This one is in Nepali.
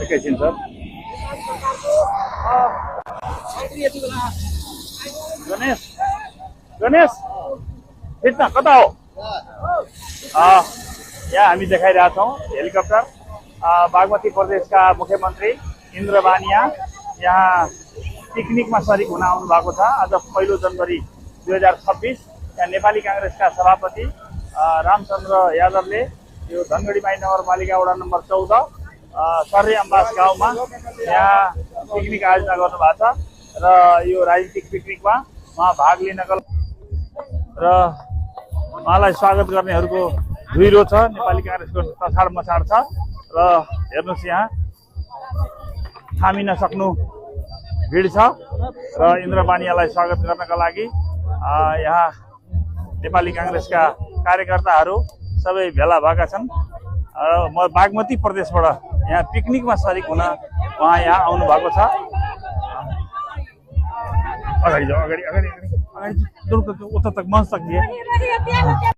एकैछिन सर। गणेश गणेश फिर्ता कता हो? यहाँ हामी देखाइरहेका छौँ हेलिकप्टर। बागमती प्रदेशका मुख्यमन्त्री इन्द्र बानिया यहाँ पिकनिकमा सरिक हुन आउनु भएको छ। आज 1 जनवरी 2026 यहाँ नेपाली काङ्ग्रेसका सभापति रामचन्द्र यादवले यो धनगढी नगरपालिका वडा नम्बर 14 सर्रे अम्बास गाउँमा यहाँ पिकनिक आयोजना गर्नुभएको छ र यो राजनीतिक पिकनिकमा उहाँ भाग लिनका र उहाँलाई स्वागत गर्नेहरूको धुइरो छ। नेपाली काङ्ग्रेसको तछाड मछाड छ र हेर्नुहोस् यहाँ थामी नसक्नु भिड छ र इन्द्र बानियालाई स्वागत गर्नका लागि यहाँ नेपाली काङ्ग्रेसका कार्यकर्ताहरू सबै भेला भएका छन्। म बागमती प्रदेशबाट यहाँ पिकनिकमा सरिक हुन उहाँ यहाँ आउनु भएको छ। अगाडि जाऊ, अगाडि अगाडि अगाडि उता तक मंच तक दिए।